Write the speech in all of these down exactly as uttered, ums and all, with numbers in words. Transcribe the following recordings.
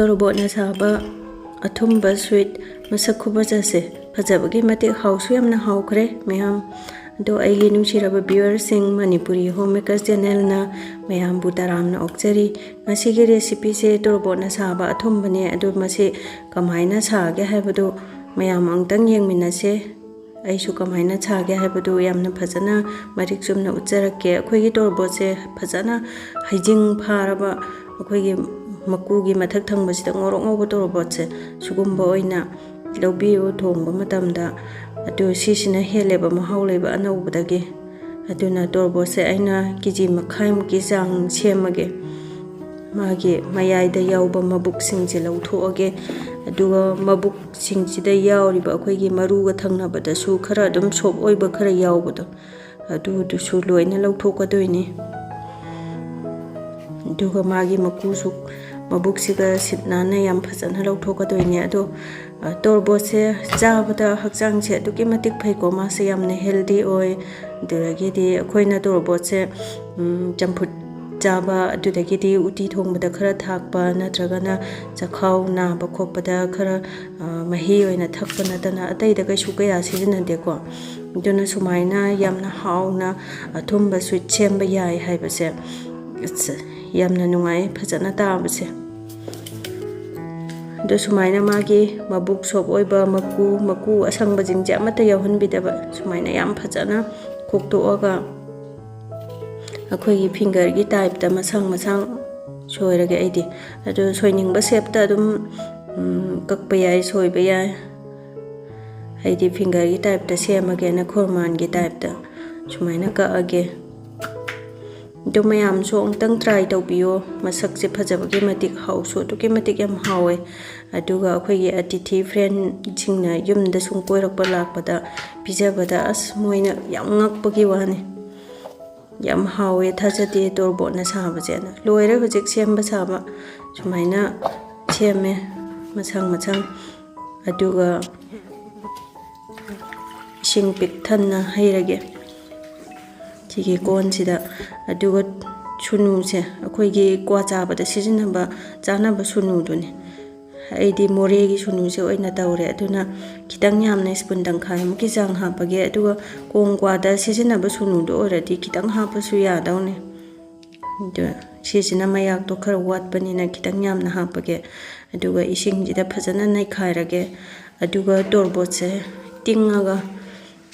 ꯇꯣꯔꯕꯣꯠꯅ ꯁꯥꯕ ꯑꯊꯨꯝꯕ sweet ꯃꯁꯛ ꯈꯨꯐꯖꯁꯦ ꯐꯖꯕꯒꯤ ꯃꯇꯤꯛ ꯍꯥꯎꯁꯨ ꯌꯥꯝꯅ ꯍꯥꯎꯈ꯭ꯔꯦ ꯃꯌꯥꯝ꯫ ꯑꯗꯣ ꯑꯩꯒꯤ ꯅꯨꯡꯁꯤꯔꯕ viewerꯁꯤꯡ, ꯃꯅꯤꯄꯨꯔꯤ home makers channelꯅ ꯃꯌꯥꯝꯕꯨ ꯇꯔꯥꯝꯅ ꯑꯣꯛꯆꯔꯤ꯫ ꯉꯁꯤꯒꯤ recipeꯁꯦ ꯇꯣꯔꯕꯣꯠꯅ ꯁꯥꯕ ꯑꯊꯨꯝꯕꯅꯦ꯫ ꯑꯗꯣ ꯃꯁꯤ ꯀꯃꯥꯏꯅ ꯁꯥꯒꯦ ꯍꯥꯏꯕꯗꯨ ꯃꯌꯥꯝ ꯑꯃꯨꯛꯇꯪ ꯌꯦꯡꯃꯤꯟꯅꯁꯦ꯫ ꯑꯩꯁꯨ ꯀꯃꯥꯏꯅ ꯁꯥꯒꯦ ꯍꯥꯏꯕꯗꯨ ꯌꯥꯝꯅ ꯐꯖꯅ ꯃꯔꯤꯛ ꯆꯨꯝꯅ ꯎꯠꯆꯔꯛꯀꯦ꯫ ꯑꯩꯈꯣꯏꯒꯤ ꯇꯣꯔꯕꯣꯠꯁꯦ ꯐꯖꯅ ꯍꯩꯖꯤꯡ ꯐꯥꯔꯕ, ꯑꯩꯈꯣꯏꯒꯤ ꯃꯀꯨꯒꯤ ꯃꯊꯛ ꯊꯪꯕꯁꯤꯗ ꯉꯧꯔꯣꯛ ꯉꯧꯕ ꯇꯣꯔꯕꯣꯠꯁꯦ, ꯁꯤꯒꯨꯝꯕ ꯑꯣꯏꯅ ꯂꯧꯕꯤꯌꯨ ꯊꯣꯡꯕ ꯃꯇꯝꯗ꯫ ꯑꯗꯨ ꯁꯤꯁꯤꯅ ꯍꯦꯜꯂꯦꯕ ꯃꯍꯥꯎ ꯂꯩꯕ ꯑꯅꯧꯕꯗꯒꯤ꯫ ꯑꯗꯨꯅ ꯇꯣꯔꯕꯣꯠꯁꯦ ꯑꯩꯅ ꯀꯦ ꯖꯤ ꯃꯈꯥꯏꯃꯨꯛꯀꯤ ꯆꯥꯡ ꯁꯦꯝꯃꯒꯦ꯫ ꯃꯥꯒꯤ ꯃꯌꯥꯏꯗ ꯌꯥꯎꯕ ꯃꯕꯨꯛꯁꯤꯡꯁꯦ ꯂꯧꯊꯣꯛꯑꯒꯦ꯫ ꯑꯗꯨꯒ ꯃꯕꯨꯛꯁꯤꯡꯁꯤꯗ ꯌꯥꯎꯔꯤꯕ ꯑꯩꯈꯣꯏꯒꯤ ꯃꯔꯨꯒ ꯊꯪꯅꯕꯗꯁꯨ ꯈꯔ ꯑꯗꯨꯝ soft ꯑꯣꯏꯕ ꯈꯔ ꯌꯥꯎꯕꯗꯣ, ꯑꯗꯨꯗꯨꯁꯨ ꯂꯣꯏꯅ ꯂꯧꯊꯣꯛꯀꯗꯣꯏꯅꯤ꯫ ꯑꯗꯨꯒ ꯃꯥꯒꯤ ꯃꯀꯨꯁꯨ ꯃꯕꯨꯛꯁꯤꯒ ꯁꯤꯠ ꯅꯥꯟꯅ ꯌꯥꯝ ꯐꯖꯅ ꯂꯧꯊꯣꯛꯀꯗꯣꯏꯅꯤ꯫ ꯑꯗꯣ, ꯑ, ꯇꯣꯔꯕꯣꯠꯁꯦ ꯆꯥꯕꯗ ꯍꯛꯆꯥꯡꯁꯦ ꯑꯗꯨꯛꯀꯤ ꯃꯇꯤꯛ ꯐꯩꯀꯣ, ꯃꯥꯁꯦ ꯌꯥꯝꯅ healthy ꯑꯣꯏ꯫ ꯑꯗꯨꯗꯒꯤꯗꯤ ꯑꯩꯈꯣꯏꯅ ꯇꯣꯔꯕꯣꯠꯁꯦ, ꯎꯝ, ꯆꯝꯐꯨꯠ ꯆꯥꯕ, ꯑꯗꯨꯗꯒꯤꯗꯤ ꯎꯇꯤ ꯊꯣꯡꯕꯗ ꯈꯔ ꯊꯥꯛꯄ, ꯅꯠꯇ꯭ꯔꯒꯅ ꯆꯥꯛꯈꯥꯎ ꯅꯥꯕ ꯈꯣꯠꯄꯗ ꯈꯔ, ꯑ, ꯃꯍꯤ ꯑꯣꯏꯅ ꯊꯛꯄ ꯅꯠꯇꯅ ꯑꯇꯩꯗ ꯀꯩꯁꯨ ꯀꯌꯥ ꯁꯤꯖꯤꯟꯅꯗꯦꯀꯣ꯫ ꯑꯗꯨꯅ ꯁꯨꯃꯥꯏꯅ ꯌꯥꯝꯅ ꯍꯥꯎꯅ ꯑꯊꯨꯝꯕ sweet ꯁꯦꯝꯕ ꯌꯥꯏ ꯍꯥꯏꯕꯁꯦ, ꯑꯁ, ꯌꯥꯝꯅ ꯅꯨꯡꯉꯥꯏ ꯐꯖꯅ ꯇꯥꯕꯁꯦ꯫ ꯑꯗꯣ ꯁꯨꯃꯥꯏꯅ ꯃꯥꯒꯤ ꯃꯕꯨꯛ soft ꯑꯣꯏꯕ ꯃꯀꯨ, ꯃꯀꯨ ꯑꯁꯪꯕꯁꯤꯡꯁꯦ ꯑꯃꯠꯇ ꯌꯥꯎꯍꯟꯕꯤꯗꯕ, ꯁꯨꯃꯥꯏꯅ ꯌꯥꯝ ꯐꯖꯅ ꯈꯣꯛꯇꯣꯛꯑꯒ ꯑꯩꯈꯣꯏꯒꯤ fingerꯒꯤ typeꯇ ꯃꯁꯥꯡ ꯃꯁꯥꯡ ꯁꯣꯏꯔꯒꯦ ꯑꯩꯗꯤ꯫ ꯑꯗꯨ ꯁꯣꯏꯅꯤꯡꯕ shapeꯇ ꯑꯗꯨꯝ, ꯎꯝ, ꯀꯛꯄ ꯌꯥꯏ, ꯁꯣꯏꯕ ꯌꯥꯏ꯫ ꯑꯩꯗꯤ fingerꯒꯤ typeꯇ ꯁꯦꯝꯃꯒꯦꯅ ꯈꯣꯔꯃꯥꯟꯒꯤ typeꯇ ꯁꯨꯃꯥꯏꯅ ꯀꯛꯑꯒꯦ꯫ ꯑꯗꯨ ꯃꯌꯥꯝꯁꯨ ꯑꯃꯨꯛꯇꯪ try ꯇꯧꯕꯤꯌꯣ꯫ ꯃꯁꯛꯁꯦ ꯐꯖꯕꯒꯤ ꯃꯇꯤꯛ ꯍꯥꯎꯁꯨ ꯑꯗꯨꯛꯀꯤ ꯃꯇꯤꯛ ꯌꯥꯝ ꯍꯥꯎꯋꯦ꯫ ꯑꯗꯨꯒ ꯑꯩꯈꯣꯏꯒꯤ ꯑꯇꯤꯊꯤ friendꯁꯤꯡꯅ ꯌꯨꯝꯗ ꯁꯨꯝ ꯀꯣꯏꯔꯛꯄ ꯂꯥꯛꯄꯗ ꯄꯤꯖꯕꯗ ꯑꯁ ꯃꯣꯏꯅ ꯌꯥꯝ ꯉꯛꯄꯒꯤ ꯋꯥꯅꯤ꯫ ꯌꯥꯝ ꯍꯥꯎꯋꯦ, ꯊꯥꯖꯗꯦ ꯇꯣꯔꯕꯣꯠꯅ ꯁꯥꯕꯁꯦꯅ꯫ ꯂꯣꯏꯔꯦ ꯍꯧꯖꯤꯛ ꯁꯦꯝꯕ ꯁꯥꯕ꯫ ꯁꯨꯃꯥꯏꯅ ꯁꯦꯝꯃꯦ ꯃꯁꯥꯡ ꯃꯁꯥꯡ꯫ ꯑꯗꯨꯒ ꯏꯁꯤꯡ ꯄꯤꯛ ꯊꯟꯅ ꯍꯩꯔꯒꯦ ꯁꯤꯒꯤ ꯀꯣꯟꯁꯤꯗ꯫ ꯑꯗꯨꯒ ꯁꯨꯅꯨꯁꯦ ꯑꯩꯈꯣꯏꯒꯤ ꯀ꯭ꯋꯥ ꯆꯥꯕꯗ ꯁꯤꯖꯤꯟꯅꯕ, ꯆꯥꯅꯕ ꯁꯨꯅꯨꯗꯨꯅꯤ꯫ ꯑꯩꯗꯤ ꯃꯣꯔꯦꯒꯤ ꯁꯨꯅꯨꯁꯦ ꯑꯣꯏꯅ ꯇꯧꯔꯦ꯫ ꯑꯗꯨꯅ ꯈꯤꯇꯪ ꯌꯥꯝꯅ ꯁ꯭ꯄꯨꯟ ꯇꯪꯈꯥꯏꯃꯨꯛꯀꯤ ꯆꯥꯡ ꯍꯥꯞꯄꯒꯦ꯫ ꯑꯗꯨꯒ ꯀꯣꯡ ꯀ꯭ꯋꯥꯗ ꯁꯤꯖꯤꯟꯅꯕ ꯁꯨꯅꯨꯗꯣ ꯑꯣꯏꯔꯗꯤ ꯈꯤꯇꯪ ꯍꯥꯞꯄꯁꯨ ꯌꯥꯗꯧꯅꯦ꯫ ꯑꯗꯨ ꯁꯤꯁꯤꯅ ꯃꯌꯥꯛꯇꯣ ꯈꯔ ꯋꯥꯠꯄꯅꯤꯅ ꯈꯤꯇꯪ ꯌꯥꯝꯅ ꯍꯥꯞꯄꯒꯦ꯫ ꯑꯗꯨꯒ ꯏꯁꯤꯡꯁꯤꯗ ꯐꯖꯅ ꯅꯩꯈꯥꯏꯔꯒꯦ꯫ ꯑꯗꯨꯒ ꯇꯣꯔꯕꯣꯠꯁꯦ ꯇꯤꯡꯉꯒ,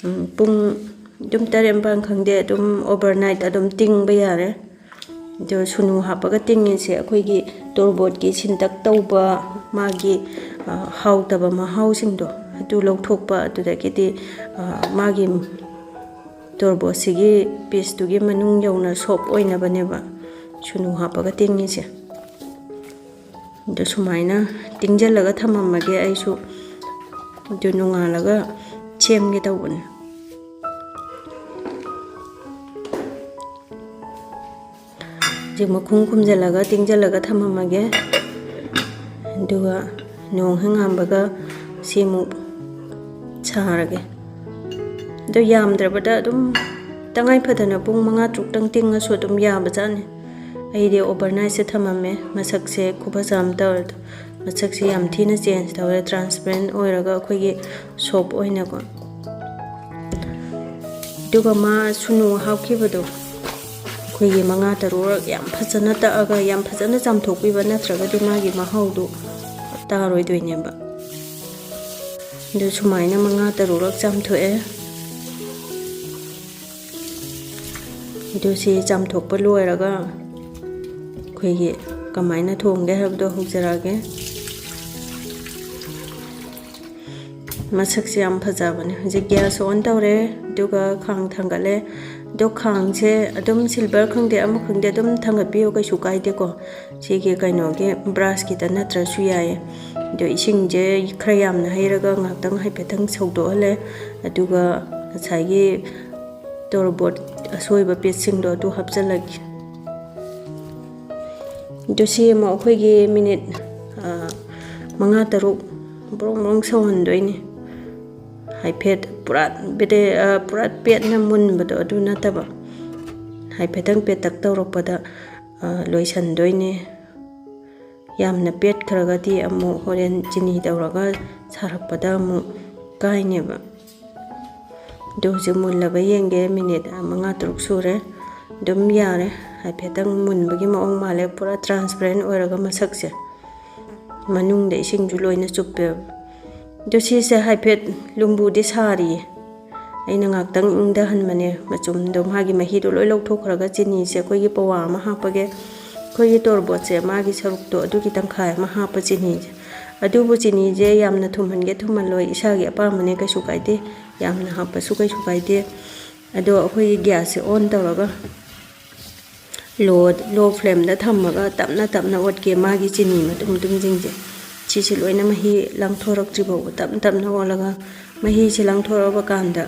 ꯎꯝ, ꯄꯨꯡ ꯑꯗꯨꯝ ꯇꯔꯦꯠ ꯅꯤꯄꯥꯜ ꯈꯪꯗꯦ, ꯑꯗꯨꯝ overnight ꯑꯗꯨꯝ ꯇꯤꯡꯕ ꯌꯥꯔꯦ꯫ ꯑꯗꯣ ꯁꯨꯅꯨ ꯍꯥꯞꯄꯒ ꯇꯤꯡꯉꯤꯁꯦ ꯑꯩꯈꯣꯏꯒꯤ ꯇꯣꯔꯕꯣꯠꯀꯤ ꯁꯤꯟꯇꯛ ꯇꯧꯕ, ꯃꯥꯒꯤ, ꯑ, ꯍꯥꯎꯇꯕ ꯃꯍꯥꯎꯁꯤꯡꯗꯣ ꯑꯗꯨ ꯂꯧꯊꯣꯛꯄ, ꯑꯗꯨꯗꯒꯤꯗꯤ, ꯑ, ꯃꯥꯒꯤ ꯇꯣꯔꯕꯣꯠꯁꯤꯒꯤ pieceꯇꯨꯒꯤ ꯃꯅꯨꯡ ꯌꯧꯅ soft ꯑꯣꯏꯅꯕꯅꯦꯕ ꯁꯨꯅꯨ ꯍꯥꯞꯄꯒ ꯇꯤꯡꯉꯤꯁꯦ꯫ ꯑꯗꯨ ꯁꯨꯃꯥꯏꯅ ꯇꯤꯡꯁꯤꯜꯂꯒ ꯊꯝꯃꯝꯃꯒꯦ ꯑꯩꯁꯨ꯫ ꯑꯗꯨ ꯅꯣꯡꯉꯥꯜꯂꯒ ꯁꯦꯝꯒꯦ ꯇꯧꯕꯅꯦ꯫ ꯍꯧꯖꯤꯛ ꯃꯈꯨꯝ ꯈꯨꯝꯖꯤꯜꯂꯒ ꯇꯤꯡꯁꯤꯜꯂꯒ ꯊꯝꯃꯝꯃꯒꯦ꯫ ꯑꯗꯨꯒ ꯅꯣꯡ ꯍꯦꯛ ꯉꯥꯟꯕꯒ ꯁꯤ ꯑꯃꯨꯛ ꯁꯥꯔꯒꯦ꯫ ꯑꯗꯣ ꯌꯥꯝꯗ꯭ꯔꯕꯗ ꯑꯗꯨꯝ ꯇꯉꯥꯏ ꯐꯗꯅ ꯄꯨꯡ ꯃꯉꯥ ꯇꯔꯨꯛꯇꯪ ꯇꯤꯡꯉꯁꯨ ꯑꯗꯨꯝ ꯌꯥꯕꯖꯥꯠꯅꯤ꯫ ꯑꯩꯗꯤ overnightꯁꯦ ꯊꯝꯃꯝꯃꯦ꯫ ꯃꯁꯛꯁꯦ ꯈꯨꯐꯖ ꯑꯃ ꯇꯧꯔꯦ꯫ ꯃꯁꯛꯁꯦ ꯌꯥꯝ ꯊꯤꯅ change ꯇꯧꯔꯦ, transparent ꯑꯣꯏꯔꯒ ꯑꯩꯈꯣꯏꯒꯤ soft ꯑꯣꯏꯅꯀꯣ꯫ ꯑꯗꯨꯒ ꯃꯥ ꯁꯨꯅꯨ ꯍꯥꯞꯈꯤꯕꯗꯣ ꯑꯩꯈꯣꯏꯒꯤ ꯃꯉꯥ ꯇꯔꯨꯛꯔꯛ ꯌꯥꯝ ꯐꯖꯅ ꯇꯛꯑꯒ ꯌꯥꯝ ꯐꯖꯅ ꯆꯥꯝꯊꯣꯛꯄꯤꯕ, ꯅꯠꯇ꯭ꯔꯒꯗꯤ ꯃꯥꯒꯤ ꯃꯍꯥꯎꯗꯣ ꯇꯥꯔꯣꯏꯗꯣꯏꯅꯦꯕ꯫ ꯑꯗꯨ ꯁꯨꯃꯥꯏꯅ ꯃꯉꯥ ꯇꯔꯨꯛꯔꯛ ꯆꯥꯝꯊꯣꯛꯑꯦ꯫ ꯑꯗꯨ ꯁꯤ ꯆꯥꯝꯊꯣꯛꯄ ꯂꯣꯏꯔꯒ ꯑꯩꯈꯣꯏꯒꯤ ꯀꯃꯥꯏꯅ ꯊꯣꯡꯒꯦ ꯍꯥꯏꯕꯗꯣ ꯍꯧꯖꯔꯛꯑꯒꯦ꯫ ꯃꯁꯛꯁꯦ ꯌꯥꯝ ꯐꯖꯕꯅꯦ꯫ ꯍꯧꯖꯤꯛ gas on ꯇꯧꯔꯦ, ꯑꯗꯨꯒ ꯈꯥꯡ ꯊꯥꯡꯒꯠꯂꯦ꯫ ꯑꯗꯣ ꯈꯥꯡꯁꯦ ꯑꯗꯨꯝ silver ꯈꯪꯗꯦ, ꯑꯃ ꯈꯪꯗꯦ, ꯑꯗꯨꯝ ꯊꯥꯡꯒꯠꯄꯤꯌꯨ, ꯀꯩꯁꯨ ꯀꯥꯏꯗꯦꯀꯣ꯫ ꯁꯤꯒꯤ ꯀꯩꯅꯣꯒꯤ brushꯀꯤꯗ ꯅꯠꯇ꯭ꯔꯁꯨ ꯌꯥꯏꯌꯦ꯫ ꯑꯗꯣ ꯏꯁꯤꯡꯁꯦ ꯈꯔ ꯌꯥꯝꯅ ꯍꯩꯔꯒ ꯉꯥꯛꯇꯪ ꯍꯥꯏꯐꯦꯠꯇꯪ ꯁꯧꯗꯣꯛꯍꯜꯂꯦ꯫ ꯑꯗꯨꯒ ꯉꯁꯥꯏꯒꯤ ꯇꯣꯔꯕꯣꯠ ꯑꯁꯣꯏꯕ pieceꯁꯤꯡꯗꯣ ꯑꯗꯨ ꯍꯥꯞꯆꯤꯜꯂꯒꯦ꯫ ꯑꯗꯨ ꯁꯤ ꯑꯃꯨꯛ ꯑꯩꯈꯣꯏꯒꯤ minute, ꯑ, ꯃꯉꯥ ꯇꯔꯨꯛ ꯕ꯭ꯔꯣꯡ ꯕ꯭ꯔꯣꯡ ꯁꯧꯍꯟꯗꯣꯏꯅꯤ꯫ ꯍꯥꯏꯐꯦꯠ ꯄꯨꯔꯥ ꯕꯦꯗꯦ-, ꯑ, ꯄꯨꯔꯥ ꯄꯦꯠꯅ ꯃꯨꯟꯕꯗꯣ ꯑꯗꯨ ꯅꯠꯇꯕ, ꯍꯥꯏꯐꯦꯠꯇꯪ ꯄꯦꯠꯇꯛ ꯇꯧꯔꯛꯄꯗ, ꯑ, ꯂꯣꯏꯁꯟꯗꯣꯏꯅꯦ꯫ ꯌꯥꯝꯅ ꯄꯦꯠꯈ꯭ꯔꯒꯗꯤ ꯑꯃꯨꯛ ꯍꯣꯔꯦꯟ ꯆꯤꯅꯤ ꯇꯧꯔꯒ ꯁꯥꯔꯛꯄꯗ ꯑꯃꯨꯛ ꯀꯥꯏꯅꯦꯕ꯫ ꯑꯗꯨ ꯍꯧꯖꯤꯛ ꯃꯨꯜꯂꯕ ꯌꯦꯡꯒꯦ꯫ ꯃꯤꯅꯤꯠ ꯃꯉꯥ ꯇꯔꯨꯛ ꯁꯨꯔꯦ꯫ ꯑꯗꯨꯝ ꯌꯥꯔꯦ꯫ ꯍꯥꯏꯐꯦꯠꯇꯪ ꯃꯨꯟꯕꯒꯤ ꯃꯑꯣꯡ ꯃꯥꯜꯂꯦ꯫ ꯄꯨꯔꯥ transparent ꯑꯣꯏꯔꯒ ꯃꯁꯛꯁꯦ꯫ ꯃꯅꯨꯡꯗ ꯏꯁꯤꯡꯁꯨ ꯂꯣꯏꯅ ꯆꯨꯞꯄꯦꯕ꯫ ꯑꯗꯣ ꯁꯤꯁꯦ ꯍꯥꯏꯐꯦꯠ ꯂꯨꯝꯕꯨꯗꯤ ꯁꯥꯔꯤꯌꯦ꯫ ꯑꯩꯅ ꯉꯥꯛꯇꯪ ꯏꯪꯊꯍꯟꯕꯅꯦ꯫ ꯃꯆꯨꯝꯗꯣ, ꯃꯥꯒꯤ ꯃꯍꯤꯗꯣ ꯂꯣꯏ ꯂꯧꯊꯣꯛꯈ꯭ꯔꯒ ꯆꯤꯅꯤꯁꯦ ꯑꯩꯈꯣꯏꯒꯤ ꯄꯋꯥ ꯑꯃ ꯍꯥꯞꯄꯒꯦ꯫ ꯑꯩꯈꯣꯏꯒꯤ ꯇꯣꯔꯕꯣꯠꯁꯦ ꯃꯥꯒꯤ ꯁꯔꯨꯛꯇꯣ ꯑꯗꯨꯒꯤ ꯇꯪꯈꯥꯏ ꯑꯃ ꯍꯥꯞꯄ ꯆꯤꯅꯤꯁꯦ꯫ ꯑꯗꯨꯕꯨ ꯆꯤꯅꯤꯁꯦ ꯌꯥꯝꯅ ꯊꯨꯝꯍꯟꯒꯦ ꯊꯨꯝꯍꯜꯂꯣꯏ ꯏꯁꯥꯒꯤ ꯑꯄꯥꯝꯕꯅꯦ, ꯀꯩꯁꯨ ꯀꯥꯏꯗꯦ꯫ ꯌꯥꯝꯅ ꯍꯥꯞꯄꯁꯨ ꯀꯩꯁꯨ ꯀꯥꯏꯗꯦ꯫ ꯑꯗꯣ ꯑꯩꯈꯣꯏꯒꯤ gas ꯁꯦ on ꯇꯧꯔꯒ low, low flame ꯗ ꯊꯝꯃꯒ ꯇꯞꯅ ꯇꯞꯅ ꯑꯣꯠꯀꯦ꯫ ꯃꯥꯒꯤ ꯆꯤꯅꯤ ꯃꯇꯨꯝ ꯃꯇꯨꯝꯁꯤꯡꯁꯦ, ꯁꯤꯁꯦ ꯂꯣꯏꯅ ꯃꯍꯤ ꯂꯥꯡꯊꯣꯔꯛꯇ꯭ꯔꯤ ꯐꯥꯎꯕ ꯇꯞꯅ ꯇꯞꯅ ꯑꯣꯠꯂꯒ, ꯃꯍꯤꯁꯦ ꯂꯥꯡꯊꯣꯔꯛꯑꯕ ꯀꯥꯟꯗ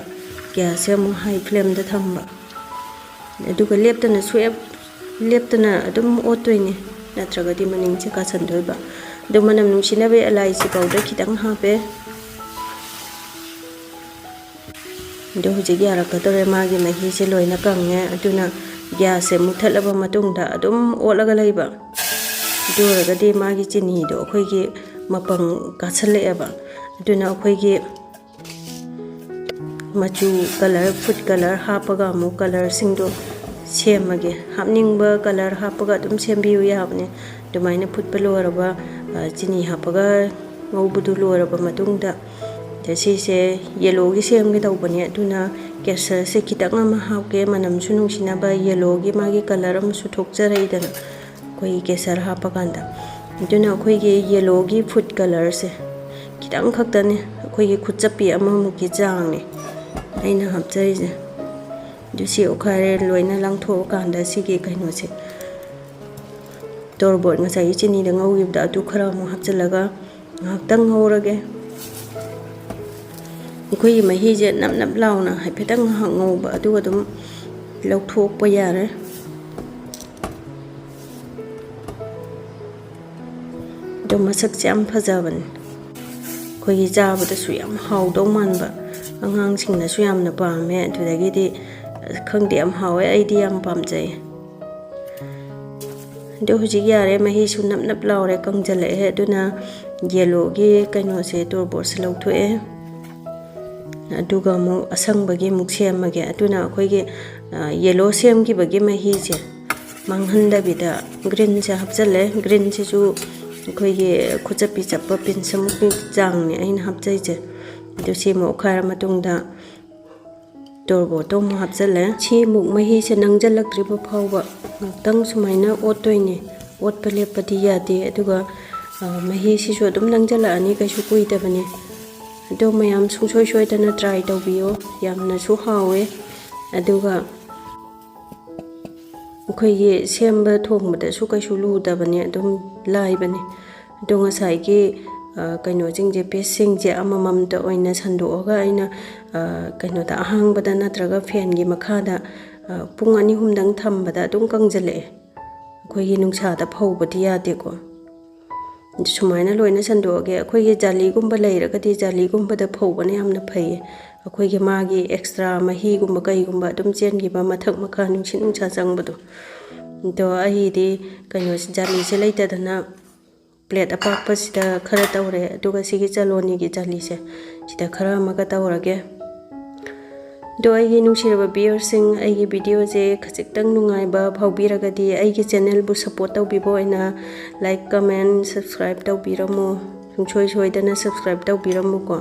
gas ꯁꯦ ꯑꯃꯨꯛ high flame ꯗ ꯊꯝꯕ꯫ ꯑꯗꯨꯒ ꯂꯦꯞꯇꯅ ꯁꯨꯡꯂꯦꯞ ꯂꯦꯞꯇꯅ ꯑꯗꯨꯝ ꯑꯣꯠꯇꯣꯏꯅꯦ, ꯅꯠꯇ꯭ꯔꯒꯗꯤ ꯃꯅꯤꯡꯁꯦ ꯀꯥꯁꯟꯗꯣꯏꯕ꯫ ꯑꯗꯨ ꯃꯅꯝ ꯅꯨꯡꯁꯤꯅꯕ ꯑꯦꯂꯥꯏꯆꯤ powder ꯈꯤꯇꯪ ꯍꯥꯞꯄꯦ꯫ ꯑꯗꯣ ꯍꯧꯖꯤꯛ ꯌꯥꯔꯛꯀꯗꯧꯔꯦ꯫ ꯃꯥꯒꯤ ꯃꯍꯤꯁꯦ ꯂꯣꯏꯅ ꯀꯪꯉꯦ꯫ ꯑꯗꯨꯅ gas ꯁꯦ ꯃꯨꯊꯠꯂꯕ ꯃꯇꯨꯡꯗ ꯑꯗꯨꯝ ꯑꯣꯠꯂꯒ ꯂꯩꯕ꯫ ꯑꯗꯨ ꯑꯣꯏꯔꯒꯗꯤ ꯃꯥꯒꯤ ꯆꯤꯅꯤꯗꯣ ꯑꯩꯈꯣꯏꯒꯤ ꯃꯄꯪ ꯀꯥꯁꯜꯂꯛꯑꯦꯕ꯫ ꯑꯗꯨꯅ ꯑꯩꯈꯣꯏꯒꯤ ꯃꯆꯨ colour, food colour ꯍꯥꯞꯄꯒ ꯑꯃꯨꯛ colour ꯁꯤꯡꯗꯣ ꯁꯦꯝꯃꯒꯦ꯫ ꯍꯥꯞꯅꯤꯡꯕ colour ꯍꯥꯞꯄꯒ ꯑꯗꯨꯝ ꯁꯦꯝꯕꯤꯌꯨ ꯌꯥꯕꯅꯦ꯫ ꯑꯗꯨꯃꯥꯏꯅ ꯐꯨꯠꯄ ꯂꯣꯏꯔꯕ, ꯑ, ꯆꯤꯅꯤ ꯍꯥꯞꯄꯒ ꯉꯧꯕꯗꯨ ꯂꯣꯏꯔꯕ ꯃꯇꯨꯡꯗ, ꯁꯤꯁꯦ yellow ꯒꯤ ꯁꯦꯝꯒꯦ ꯇꯧꯕꯅꯦ꯫ ꯑꯗꯨꯅ ꯀꯦꯁꯔꯁꯦ ꯈꯤꯇꯪ ꯑꯃ ꯍꯥꯞꯀꯦ, ꯃꯅꯝꯁꯨ ꯅꯨꯡꯁꯤꯅꯕ, yellow ꯒꯤ ꯃꯥꯒꯤ colour ꯑꯃꯁꯨ ꯊꯣꯛꯆꯔꯛꯏꯗꯅ꯫ ꯑꯩꯈꯣꯏꯒꯤ ꯀꯦꯁꯔ ꯍꯥꯞꯄꯀꯥꯟꯗ꯫ ꯑꯗꯨꯅ ꯑꯩꯈꯣꯏꯒꯤ yellow ꯒꯤ food colour ꯁꯦ ꯈꯤꯇꯪ ꯈꯛꯇꯅꯦ, ꯑꯩꯈꯣꯏꯒꯤ ꯈꯨꯠꯆꯞꯄꯤ ꯑꯃꯃꯨꯛꯀꯤ ꯆꯥꯡꯅꯦ ꯑꯩꯅ ꯍꯥꯞꯆꯔꯤꯁꯦ꯫ ꯑꯗꯨ ꯁꯤ ꯑꯣꯠꯈꯥꯏꯔꯦ, ꯂꯣꯏꯅ ꯂꯥꯡꯊꯣꯛꯑꯀꯥꯟꯗ ꯁꯤꯒꯤ ꯀꯩꯅꯣꯁꯦ, ꯇꯣꯔꯕꯣꯠ ꯉꯁꯥꯏꯒꯤ ꯆꯤꯅꯤꯗ ꯉꯧꯈꯤꯕꯗ ꯑꯗꯨ ꯈꯔ ꯑꯃꯨꯛ ꯍꯥꯞꯆꯤꯜꯂꯒ ꯉꯥꯏꯍꯥꯛꯇꯪ ꯉꯧꯔꯒꯦ꯫ ꯑꯩꯈꯣꯏꯒꯤ ꯃꯍꯤꯁꯦ ꯅꯞ ꯅꯞ ꯂꯥꯎꯅ ꯍꯥꯏꯐꯦꯠꯇꯪ ꯉꯥꯏꯍꯥꯛ ꯉꯧꯕ, ꯑꯗꯨꯒ ꯑꯗꯨꯝ ꯂꯧꯊꯣꯛꯄ ꯌꯥꯔꯦ꯫ ꯑꯗꯣ ꯃꯁꯛꯁꯦ ꯌꯥꯝ ꯐꯖꯕꯅꯦ, ꯑꯩꯈꯣꯏꯒꯤ ꯆꯥꯕꯗꯁꯨ ꯌꯥꯝ ꯍꯥꯎꯗꯧ ꯃꯥꯟꯕ, ꯑꯉꯥꯡꯁꯤꯡꯅꯁꯨ ꯌꯥꯝꯅ ꯄꯥꯝꯃꯦ꯫ ꯑꯗꯨꯗꯒꯤꯗꯤ ꯈꯪꯗꯦ, ꯌꯥꯝ ꯍꯥꯎꯋꯦ, ꯑꯩꯗꯤ ꯌꯥꯝ ꯄꯥꯝꯖꯩ꯫ ꯑꯗꯣ ꯍꯧꯖꯤꯛ ꯌꯥꯔꯦ, ꯃꯍꯤꯁꯨ ꯅꯞ ꯅꯞ ꯂꯥꯎꯔꯦ, ꯀꯪꯖꯜꯂꯛꯑꯦ꯫ ꯑꯗꯨꯅ ꯌꯦꯂꯣꯒꯤ ꯀꯩꯅꯣꯁꯦ, ꯇꯣꯔꯕꯣꯠꯁꯦ ꯂꯧꯊꯣꯛꯑꯦ꯫ ꯑꯗꯨꯒ ꯑꯃꯨꯛ ꯑꯁꯪꯕꯒꯤ ꯑꯃꯨꯛ ꯁꯦꯝꯃꯒꯦ꯫ ꯑꯗꯨꯅ ꯑꯩꯈꯣꯏꯒꯤ, ꯑ, ꯌꯦꯂꯣ ꯁꯦꯝꯈꯤꯕꯒꯤ ꯃꯍꯤꯁꯦ ꯃꯥꯡꯍꯟꯗꯕꯤꯗ ꯒ꯭ꯔꯤꯟꯁꯦ ꯍꯥꯞꯆꯜꯂꯦ꯫ ꯒ꯭ꯔꯤꯟꯁꯤꯁꯨ ꯑꯩꯈꯣꯏꯒꯤ ꯈꯨꯆꯞꯄꯤ ꯆꯞꯄ ꯄꯤꯟꯁ ꯑꯃꯨꯛꯀꯤ ꯆꯥꯡꯅꯦ ꯑꯩꯅ ꯍꯥꯞꯆꯩꯁꯦ꯫ ꯑꯗꯨ ꯁꯤ ꯑꯃꯨꯛ ꯑꯣꯠꯈꯥꯏꯔ ꯃꯇꯨꯡꯗ ꯇꯣꯔꯕꯣꯠꯇꯣ ꯑꯃꯨꯛ ꯍꯥꯞꯆꯜꯂꯦ꯫ ꯁꯤ ꯑꯃꯨꯛ ꯃꯍꯤꯁꯦ ꯅꯪꯁꯤꯜꯂꯛꯇ꯭ꯔꯤꯕ ꯐꯥꯎꯕ ꯉꯥꯛꯇꯪ ꯁꯨꯃꯥꯏꯅ ꯑꯣꯠꯇꯣꯏꯅꯦ꯫ ꯑꯣꯠꯄ ꯂꯦꯞꯄꯗꯤ ꯌꯥꯗꯦ꯫ ꯑꯗꯨꯒ, ꯑ, ꯃꯍꯤꯁꯤꯁꯨ ꯑꯗꯨꯝ ꯅꯪꯁꯤꯜꯂꯛꯑꯅꯤ, ꯀꯩꯁꯨ ꯀꯨꯏꯗꯕꯅꯦ꯫ ꯑꯗꯣ ꯃꯌꯥꯝ ꯁꯨꯡꯁꯣꯏ ꯁꯣꯏꯗꯅ try ꯇꯧꯕꯤꯌꯣ, ꯌꯥꯝꯅꯁꯨ ꯍꯥꯎꯋꯦ꯫ ꯑꯗꯨꯒ ꯑꯩꯈꯣꯏꯒꯤ ꯁꯦꯝꯕ ꯊꯣꯡꯕꯗꯁꯨ ꯀꯩꯁꯨ ꯂꯨꯗꯕꯅꯦ, ꯑꯗꯨꯝ ꯂꯥꯏꯕꯅꯦ꯫ ꯑꯗꯣ ꯉꯁꯥꯏꯒꯤ, ꯑ, ꯀꯩꯅꯣꯁꯤꯡꯁꯦ, ꯄꯤꯁꯁꯤꯡꯁꯦ ꯑꯃꯃꯝꯇ ꯑꯣꯏꯅ ꯁꯟꯗꯣꯛꯑꯒ ꯑꯩꯅ, ꯑ, ꯀꯩꯅꯣꯗ, ꯑꯍꯥꯡꯕꯗ ꯅꯠꯇ꯭ꯔꯒ ꯐꯦꯟꯒꯤ ꯃꯈꯥꯗ, ꯑ, ꯄꯨꯡ ꯑꯅꯤ ꯑꯍꯨꯝꯗꯪ ꯊꯝꯕꯗ ꯑꯗꯨꯝ ꯀꯪꯁꯤꯜꯂꯛꯑꯦ꯫ ꯑꯩꯈꯣꯏꯒꯤ ꯅꯨꯡꯁꯥꯗ ꯐꯧꯕꯗꯤ ꯌꯥꯗꯦꯀꯣ꯫ ꯁꯨꯃꯥꯏꯅ ꯂꯣꯏꯅ ꯁꯟꯗꯣꯛꯑꯒꯦ꯫ ꯑꯩꯈꯣꯏꯒꯤ ꯖꯥꯂꯤꯒꯨꯝꯕ ꯂꯩꯔꯒꯗꯤ ꯖꯥꯂꯤꯒꯨꯝꯕꯗ ꯐꯧꯕꯅ ꯌꯥꯝꯅ ꯐꯩꯌꯦ꯫ ꯑꯩꯈꯣꯏꯒꯤ ꯃꯥꯒꯤ extra ꯃꯍꯤꯒꯨꯝꯕ ꯀꯩꯒꯨꯝꯕ ꯑꯗꯨꯝ ꯆꯦꯟꯈꯤꯕ, ꯃꯊꯛ ꯃꯈꯥ ꯅꯨꯡꯁꯤꯠ ꯅꯨꯡꯁꯥ ꯆꯪꯕꯗꯣ꯫ ꯑꯗꯣ ꯑꯩꯗꯤ ꯀꯩꯅꯣꯁꯦ, ꯖꯥꯂꯤꯁꯦ ꯂꯩꯇꯗꯅ plate ꯑꯄꯥꯛꯄꯁꯤꯗ ꯈꯔ ꯇꯧꯔꯦ꯫ ꯑꯗꯨꯒ ꯁꯤꯒꯤ ꯆꯂꯣꯅꯤꯒꯤ ꯖꯥꯂꯤꯁꯦ, ꯁꯤꯗ ꯈꯔ ꯑꯃꯒ ꯇꯧꯔꯒꯦ꯫ ꯑꯗꯣ ꯑꯩꯒꯤ ꯅꯨꯡꯁꯤꯔꯕ viewerꯁꯤꯡ, ꯑꯩꯒꯤ videoꯁꯦ ꯈꯖꯤꯛꯇꯪ ꯅꯨꯡꯉꯥꯏꯕ ꯐꯥꯎꯕꯤꯔꯒꯗꯤ ꯑꯩꯒꯤ channelꯕꯨ support ꯇꯧꯕꯤꯕ ꯑꯣꯏꯅ like, comment, subscribe ꯇꯧꯕꯤꯔꯝꯃꯣ꯫ ꯁꯨꯡꯁꯣꯏ ꯁꯣꯏꯗꯅ subscribe ꯇꯧꯕꯤꯔꯝꯃꯨꯀꯣ꯫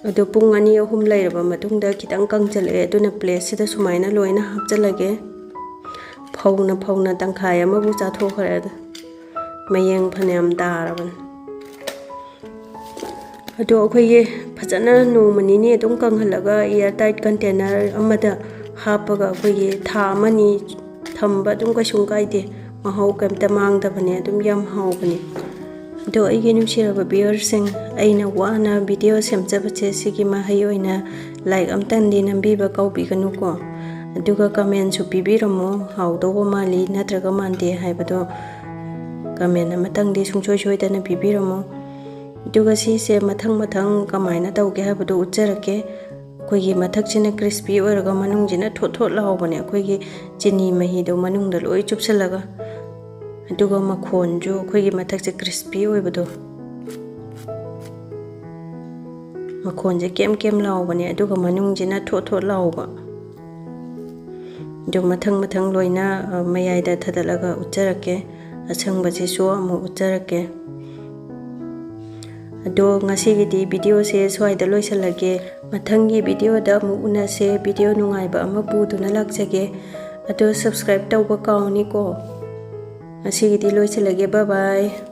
ꯑꯗꯣ ꯄꯨꯡ ꯑꯅꯤ ꯑꯍꯨꯝ ꯂꯩꯔꯕ ꯃꯇꯨꯡꯗ ꯈꯤꯇꯪ ꯀꯪꯁꯤꯜꯂꯛꯑꯦ, ꯑꯗꯨꯅ plateꯁꯤꯗ ꯁꯨꯃꯥꯏꯅ ꯂꯣꯏꯅ ꯍꯥꯞꯆꯤꯜꯂꯒꯦ꯫ ꯐꯧꯅ ꯐꯧꯅ ꯇꯪꯈꯥꯏ ꯑꯃꯕꯨ ꯆꯥꯊꯣꯛꯈ꯭ꯔꯦ꯫ ꯑꯗ ꯃꯌꯦꯡ ꯐꯅꯌꯥꯝ ꯇꯥꯔꯕꯅꯤ꯫ ꯑꯗꯣ ꯑꯩꯈꯣꯏꯒꯤ ꯐꯖꯅ ꯅꯣꯡꯃ ꯅꯤꯅꯤ ꯑꯗꯨꯝ ꯀꯪꯍꯜꯂꯒ air tight container ꯑꯃꯗ ꯍꯥꯞꯄꯒ ꯑꯩꯈꯣꯏꯒꯤ ꯊꯥ ꯑꯃꯅꯤ ꯊꯝꯕ ꯑꯗꯨꯝ ꯀꯩꯁꯨꯝ ꯀꯥꯏꯗꯦ, ꯃꯍꯥꯎ ꯀꯩꯝꯇ ꯃꯥꯡꯗꯕꯅꯦ, ꯑꯗꯨꯝ ꯌꯥꯝ ꯍꯥꯎꯕꯅꯦ꯫ ꯑꯗꯣ ꯑꯩꯒꯤ ꯅꯨꯡꯁꯤꯔꯕ viewerꯁꯤꯡ, ꯑꯩꯅ ꯋꯥꯅ video ꯁꯦꯝꯖꯕꯁꯦ ꯁꯤꯒꯤ ꯃꯍꯩ ꯑꯣꯏꯅ like ꯑꯝꯇꯪꯗꯤ ꯅꯝꯕꯤꯕ ꯀꯥꯎꯕꯤꯒꯅꯨꯀꯣ꯫ ꯑꯗꯨꯒ commentꯁꯨ ꯄꯤꯕꯤꯔꯝꯃꯣ, ꯍꯥꯎꯗꯧꯕ ꯃꯥꯜꯂꯤ ꯅꯠꯇ꯭ꯔꯒ ꯃꯥꯟꯗꯦ ꯍꯥꯏꯕꯗꯣ comment ꯑꯃꯇꯪꯗꯤ ꯁꯨꯡꯁꯣꯏ ꯁꯣꯏꯗꯅ ꯄꯤꯕꯤꯔꯝꯃꯣ꯫ ꯑꯗꯨꯒ ꯁꯤꯁꯦ ꯃꯊꯪ ꯃꯊꯪ ꯀꯃꯥꯏꯅ ꯇꯧꯒꯦ ꯍꯥꯏꯕꯗꯣ ꯎꯠꯆꯔꯛꯀꯦ꯫ ꯑꯩꯈꯣꯏꯒꯤ ꯃꯊꯛꯁꯤꯅ ꯀ꯭ꯔꯤꯁꯄꯤ ꯑꯣꯏꯔꯒ ꯃꯅꯨꯡꯁꯤꯅ ꯊꯣꯠ ꯊꯣꯠ ꯂꯥꯎꯕꯅꯦ, ꯑꯩꯈꯣꯏꯒꯤ ꯆꯤꯅꯤ ꯃꯍꯤꯗꯣ ꯃꯅꯨꯡꯗ ꯂꯣꯏ ꯆꯨꯞꯁꯤꯜꯂꯒ꯫ ꯑꯗꯨꯒ ꯃꯈꯣꯟꯁꯨ ꯑꯩꯈꯣꯏꯒꯤ ꯃꯊꯛꯁꯦ ꯀ꯭ꯔꯤꯁꯄꯤ ꯑꯣꯏꯕꯗꯣ, ꯃꯈꯣꯟꯁꯦ ꯀꯦꯝ ꯀꯦꯝ ꯂꯥꯎꯕꯅꯦ, ꯑꯗꯨꯒ ꯃꯅꯨꯡꯁꯤꯅ ꯊꯣꯠ ꯊꯣꯠ ꯂꯥꯎꯕ꯫ ꯑꯗꯨ ꯃꯊꯪ ꯃꯊꯪ ꯂꯣꯏꯅ, ꯑ, ꯃꯌꯥꯏꯗ ꯊꯥꯗꯠꯂꯒ ꯎꯠꯆꯔꯛꯀꯦ꯫ ꯑꯁꯪꯕꯁꯤꯁꯨ ꯑꯃꯨꯛ ꯎꯠꯆꯔꯛꯀꯦ꯫ ꯑꯗꯣ ꯉꯁꯤꯒꯤꯗꯤ videoꯁꯦ ꯁ꯭ꯋꯥꯏꯗ ꯂꯣꯏꯁꯤꯜꯂꯒꯦ꯫ ꯃꯊꯪꯒꯤ videoꯗ ꯑꯃꯨꯛ ꯎꯅꯁꯦ꯫ Video ꯅꯨꯡꯉꯥꯏꯕ ꯑꯃ ꯄꯨꯗꯨꯅ ꯂꯥꯛꯆꯒꯦ꯫ ꯑꯗꯣ subscribe ꯇꯧꯕ ꯀꯥꯎꯅꯤꯀꯣ꯫ ꯉꯁꯤꯒꯤꯗꯤ ꯂꯣꯏꯁꯤꯜꯂꯒꯦ꯫ Bye bye꯫